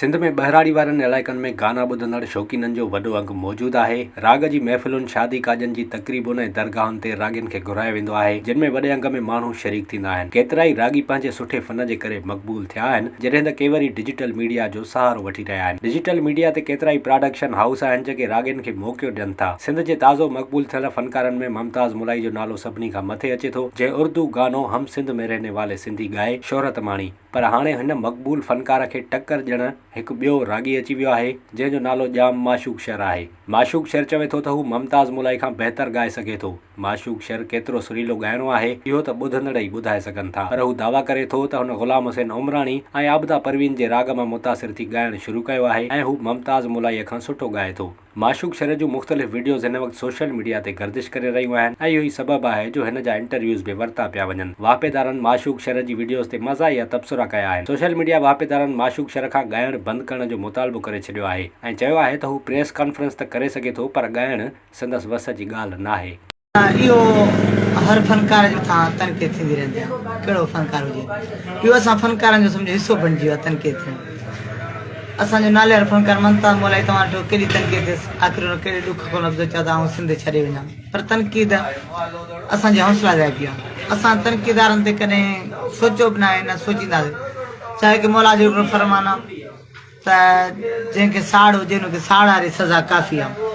سنڌ ۾ ٻهراڙي وارن علائقن ۾ گانا ٻڌندڙ شوقينن جو وڏو انگ موجود آهي. راڳ جي محفلن، شادي ڪاڄن جي تقريبن ۽ درگاهن تي راڳين کي گهرايو ويندو آهي، جن ۾ وڏي انگ ۾ ماڻهو شريڪ ٿيندا آهن. ڪيترائي راڳي پنهنجي سٺي فن جي ڪري مقبول ٿيا آهن، جڏهن ته ڪي وري ڊجيٽل ميڊيا جو سهارو وٺي رهيا آهن. ڊجيٽل ميڊيا تي ڪيترائي پراڊڪشن هائوس آهن، جيڪي راڳين کي موقعو ڏين ٿا. سنڌ جي تازو مقبول ٿيل فنڪارن ۾ ممتاز مولائي جو نالو سڀني کان مٿي اچي ٿو، جنهن اردو گانو هم سنڌ ۾ رهني والي سنڌي ڳائي شهرت ماڻي. پر هاڻي هن مقبول فنڪار کي ٽڪر ڏيڻ هڪ ٻيو راڳي اچي ويو آهي، جنهن جو نالو ڄام معشوق شر آهي. معشوق شر چوي ٿو ته هو ممتاز مولائي کان بهتر ڳائي سگهي ٿو. معشوق شر ڪيترو سريلو ڳائڻو آهي، اهو ته ٻڌندڙ ئي ٻڌائي سگهن ٿا، پر هو دعويٰ ڪري ٿو ته هن غلام حسين عمراڻي ۽ عابده پروين جي راڳ مان متاثر ٿي ڳائڻ شروع ڪيو آهي ۽ هو ممتاز مولائيء کان سٺو ڳائي ٿو. معشوق شر جون مختلف وڊيوز هن وقت سوشل ميڊيا تي گردش ڪري رهيون آهن ۽ اهو ئي سبب آهي جو هن جا انٽرويوز به ورتا پيا وڃن. واهپيدارن معشوق شر جي وڊيوز تي مزاحيه تبصرا ڪيا آهن. سوشل ميڊيا واهپيدارن معشوق شر کان ڳائڻ بند ڪرڻ جو مطالبو ڪري ڇڏيو آهي ۽ چيو آهي ته هو پريس ڪانفرنس ته ڪري سگهي ٿو پر ڳائڻ سندس وس جي ڳالهه ناهي. اهو هر فنڪار جي مٿان تنقيد ٿيندي رهندي آهي ڪهڙو به فنڪار هجي اهو اسان فنڪارن جو سمجهو حصو بڻجي ويو آهي تنقيد ٿيڻ اسان جو ناليوارو فنڪار ممتاز مولائي توهان ڏٺو ڪيڏي تنقيد ٿيس آخر هن ڪهڙي ڏک کان لفظ چيو ته آئون سنڌ ڇڏي وڃان پر تنقيد اسان جي حوصلا افزائي پئي آهي اسان تنقيدارن تي ڪڏهن سوچيو به ناهي نه سوچينداسين ڇا هڪ مولا جو هڪڙو فرمان آهي ته جنهن کي ساڙ هجي ان کي ساڙ واري سزا ڪافي آهي.